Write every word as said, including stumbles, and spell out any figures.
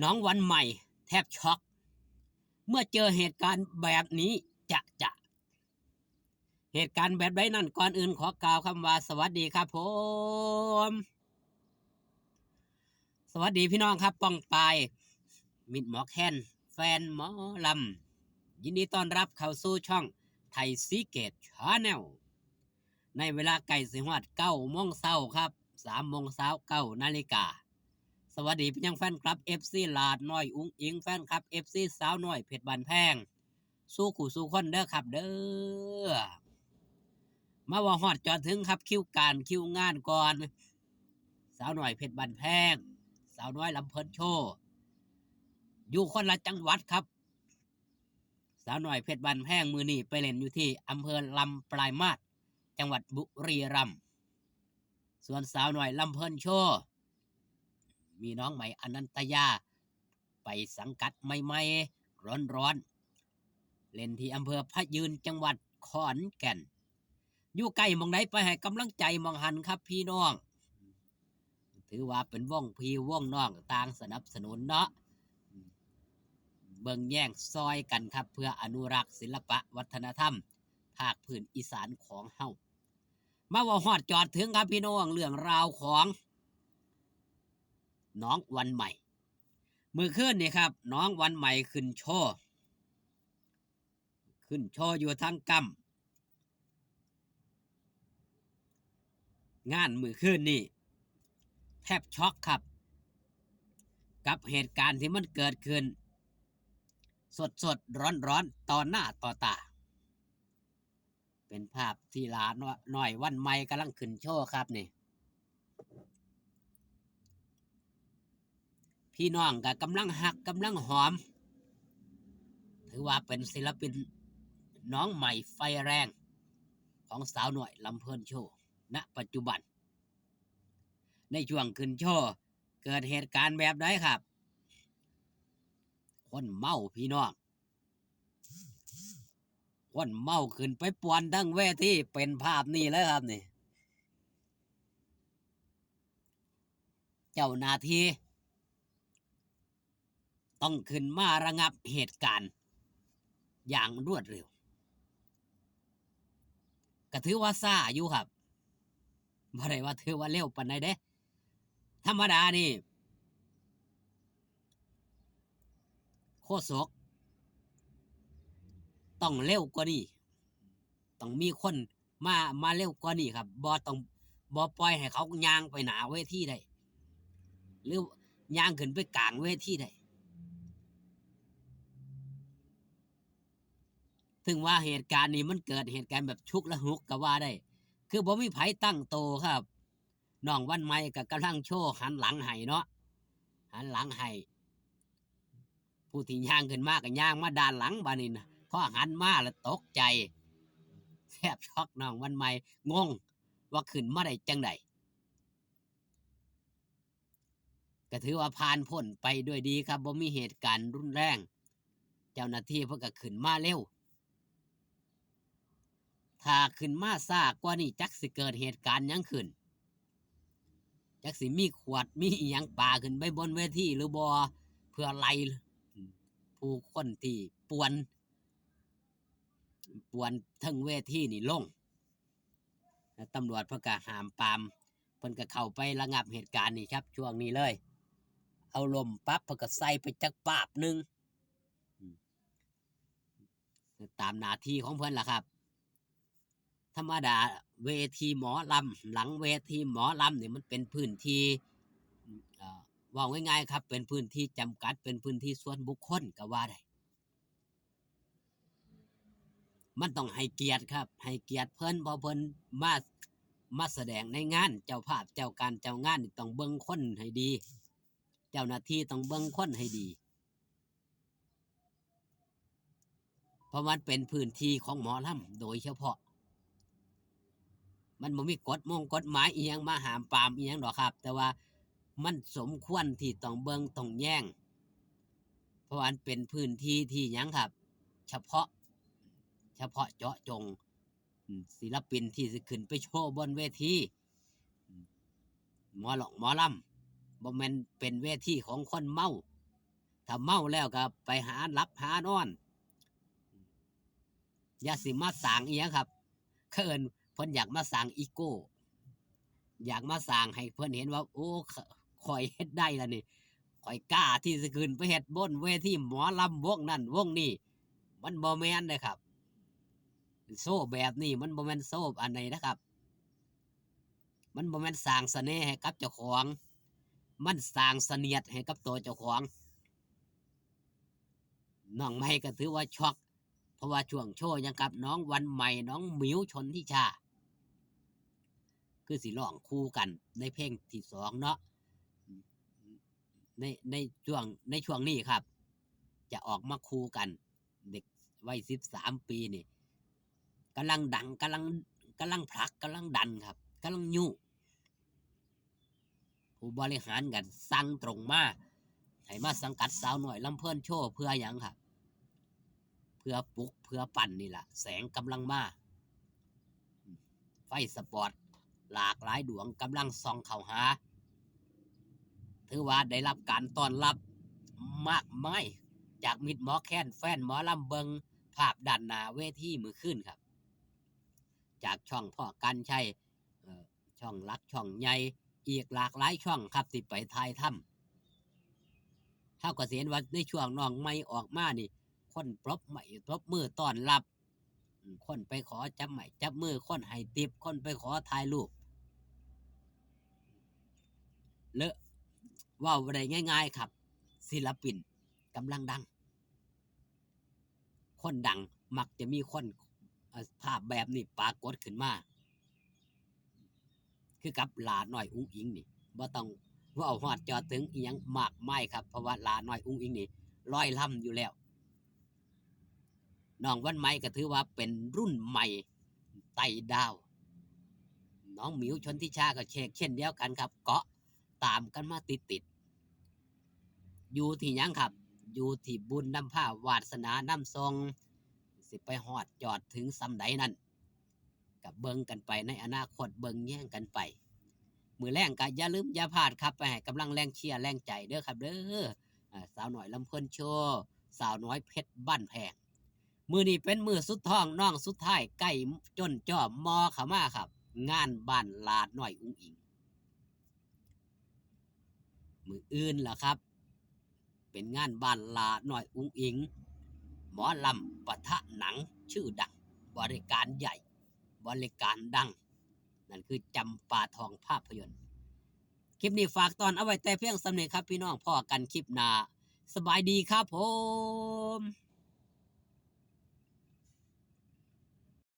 น้องวันใหม่แทบช็อก เมื่อเจอเหตุการณ์แบบนี้จะจะ เหตุการณ์แบบใดนั้น ก่อนอื่นขอกล่าวคำว่าสวัสดีครับผม สวัสดีพี่น้องครับ ป้องปาย มิตรหมอแคน แฟนหมอลำ ยินดีต้อนรับเข้าสู่ช่องไทยซีเกตชาแนล ในเวลาใกล้สิฮอดเก้าโมงเช้าครับ สามโมงเช้า เก้านาฬิกา สวัสดีไปยังแฟนคลับ เอฟซี หลาดน้อยอุ๋งอิ๋ง แฟนคลับ เอฟซี สาวน้อยเพชรบ้านแพง สู่คู่สู่คนเด้อครับเด้อ มาว่าฮอดจอดถึงครับ คิวการคิวงานก่อน สาวน้อยเพชรบ้านแพง สาวน้อยลำเพลินโชว์ อยู่คนละจังหวัดครับ สาวน้อยเพชรบ้านแพงมื้อนี้ไปเล่นอยู่ที่อำเภอลำปลายมาส จังหวัดบุรีรัมย์ ส่วนสาวน้อยลำเพลินโชว์ มีน้องใหม่อนันตยา ไปสังกัดใหม่ๆ ร้อนๆ เล่นที่อำเภอพะยืน จังหวัดขอนแก่น อยู่ใกล้หม่องใดไปให้กำลังใจหม่องหั้นครับพี่น้อง ถือว่าเป็นวงพี่วงน้องต่างสนับสนุนเนาะ เบิ่งแย่งซอยกันครับ เพื่ออนุรักษ์ศิลปะวัฒนธรรม ภาคพื้นอีสานของเฮา มาเว้าฮอดจอดถึงครับพี่น้อง เรื่องราวของน้องวันใหม่ มื้อคืนนี่ครับ น้องวันใหม่ขึ้นโชว์ ขึ้นโชว์อยู่ทางก้ำ งานมื้อคืนนี่แทบช็อกครับ กับเหตุการณ์ที่มันเกิดขึ้น สดๆ ร้อนๆ ต่อหน้าต่อตา เป็นภาพที่หลาน้อยวันใหม่กำลังขึ้นโชว์ครับนี่ พี่น้องก็กำลังฮักกำลังหอม ถือว่าเป็นศิลปินน้องใหม่ไฟแรงของสาวน้อยลำเพลินโชว์ ณ ปัจจุบัน ในช่วงขึ้นโชว์ เกิดเหตุการณ์แบบใดครับ คนเมาพี่น้อง คนเมาขึ้นไปป่วนทั้งเวที เป็นภาพนี้เลยครับนี่ เจ้าหน้าที่ต้องขึ้นมาระงับเหตุการณ์อย่างรวดเร็ว ก็ถือว่าช้าอยู่ครับ บ่ได้ว่าถือว่าเร็วปานใดเด้ ธรรมดานี่ โฆษกต้องเร็วกว่านี้ ต้องมีคนมา มาเร็วกว่านี้ครับ บ่ต้อง บ่ปล่อยให้เขาย่างไปหน้าเวทีได้ หรือย่างขึ้นไปกลางเวทีได้ ถึงว่าเหตุการณ์นี้มันเกิดเหตุการณ์แบบฉุกละหุกก็ว่าได้ คือบ่มีไผตั้งโตครับ น้องวันใหม่ก็กำลังโชว์หันหลังให้เนาะ หันหลังให้ ผู้ที่ย่างขึ้นมาก็ย่างมาด้านหลังบาดนี้นะ พอหันมาแล้วตกใจ แทบช็อก น้องวันใหม่งงว่าขึ้นมาได้จั่งใด ก็ถือว่าผ่านพ้นไปด้วยดีครับ บ่มีเหตุการณ์รุนแรง เจ้าหน้าที่เพิ่นก็ขึ้นมาเร็ว ถ้าขึ้นมาช้ากว่านี้ จักสิเกิดเหตุการณ์หยังขึ้น จักสิมีขวดมีอิหยังปาขึ้นไปบนเวทีหรือบ่ เพื่อไล่ผู้คนที่ป่วน ป่วนเทิงเวทีนี่ลง แล้วตำรวจเพิ่นก็ห้ามปราม เพิ่นก็เข้าไประงับเหตุการณ์นี่ครับ ช่วงนี้เลย เอาร่มปั๊บ เพิ่นก็ใส่ไปจักปาบหนึ่ง อืม ตามหน้าที่ของเพิ่นล่ะครับ ธรรมดาเวทีหมอลำ หลังเวทีหมอลำนี่มันเป็นพื้นที่ เอ่อ เว้าง่ายๆครับ เป็นพื้นที่จำกัด เป็นพื้นที่ส่วนบุคคลก็ว่าได้ มันต้องให้เกียรติครับ ให้เกียรติเพิ่น เพราะเพิ่นมา มาแสดงในงาน เจ้าภาพเจ้าการเจ้างานนี่ต้องเบิ่งคนให้ดี เจ้าหน้าที่ต้องเบิ่งคนให้ดี เพราะมันเป็นพื้นที่ของหมอลำโดยเฉพาะ มันบ่มีกฎมงกฎหมายอิหยังมาห้ามปรามอิหยังดอกครับ แต่ว่ามันสมควรที่ต้องเบิ่งต้องแยง เพราะว่ามันเป็นพื้นที่ที่หยังครับ เฉพาะ เฉพาะเจาะจง อืม ศิลปินที่สิขึ้นไปโชว์บนเวที อืม หมอร้องหมอลำ บ่แม่นเป็นเวทีของคนเมา ถ้าเมาแล้วก็ไปหาหลับหานอน อย่าสิมาสร้างอีหยังครับ เขาเอิ้นเพิ่นอยากมาสร้างอีโก้ อยากมาสร้างให้เพิ่นเห็นว่า โอ้ ข- ข้อยเฮ็ดได้แล้วนี่ ข้อยกล้าที่สิขึ้นไปเฮ็ดบนเวทีหมอลำวงนั้นวงนี้ มันบ่แม่นเด้อครับ โชว์แบบนี้มันบ่แม่นโชว์อันใดนะครับ มันบ่แม่นสร้างเสน่ห์ให้กับเจ้าของ มันสร้างเสนียดให้กับตัวเจ้าของ น้องใหม่ก็ถือว่าช็อก เพราะว่าช่วงโชว์หยังครับ น้องวันใหม่ น้องหมิว ชนทิชา คือสิร้องคู่กันในเพลงที่สองเนาะ ใน- ในช่วง- ในช่วงนี้ครับ จะออกมาคู่กัน เด็กวัยสิบสามปีนี่กำลังดัง กำลัง- กำลังผลัก กำลังดันครับ กำลังยุ ผู้บริหารกันสั่งตรงมา ให้มาสังกัดสาวน้อยลำเพลินโชว์ เพื่อหยังครับ เพื่อปลุก เพื่อปั่นนี่ล่ะ แสงกำลังมา ไฟสปอตหลากหลายดวงกำลังส่องเข้าหา ถือว่าได้รับการต้อนรับมากมาย จากมิตรหมอแคน แฟนหมอลำ เบิ่งภาพด้านหน้าเวทีมื้อคืนครับ จากช่องพ่อกรรชัย เอ่อ ช่องหลัก ช่องใหญ่ อีกหลากหลายช่องครับที่ไปถ่ายทำ เฮาก็สิเห็นว่าในช่วงน้องใหม่ออกมานี่ คนปรบไม้ปรบมือต้อนรับ อืม คนไปขอจับไม้จับมือ คนให้ทิป คนไปขอถ่ายรูป และเว้าได้ง่ายๆครับ ศิลปินกำลังดัง คนดังมักจะมีคน เอ่อ ภาพแบบนี้ปรากฏขึ้นมา คือกับหล้าน้อยอุ๋งอิ๋งนี่ บ่ต้องเว้าฮอดเจาะถึงอิหยังมากมายครับ เพราะว่าหล้าน้อยอุ๋งอิ๋งนี่ลอยลำอยู่แล้ว น้องวันใหม่ก็ถือว่าเป็นรุ่นใหม่ไต่ดาว น้องหมิว ชนทิชาก็เช่นเดียวกันครับ เกาะตามกันมาติดๆ อยู่ที่หยังครับ อยู่ที่บุญนำพา วาสนานำส่ง สิไปฮอดจอดถึงส่ำใดนั่น ก็เบิ่งกันไปในอนาคต เบิ่งแยงกันไป มื้อแลงก็อย่าลืมอย่าพลาดครับ ไปให้กำลังแรงเชียร์แรงใจเด้อครับเด้อ อ่า สาวน้อยลำเพลินโชว์ สาวน้อยเพชรบ้านแพง มื้อนี้เป็นมื้อสุดท้องน้องสุดท้าย ใกล้จนจ้อมอเข้ามาครับ งานบ้านหล้าน้อยอุ๋งอิ๋ง มื้ออื่นล่ะครับ เป็นงานบ้านหล้าน้อยอุ๋งอิ๋ง หมอลำปะทะหนังชื่อดัง บริการใหญ่ บริการดัง นั่นคือจำปาทองภาพยนตร์ คลิปนี้ฝากตอนเอาไว้แต่เพียงส่ำนี้ครับพี่น้อง พ้อกันคลิปหน้า สบายดีครับผม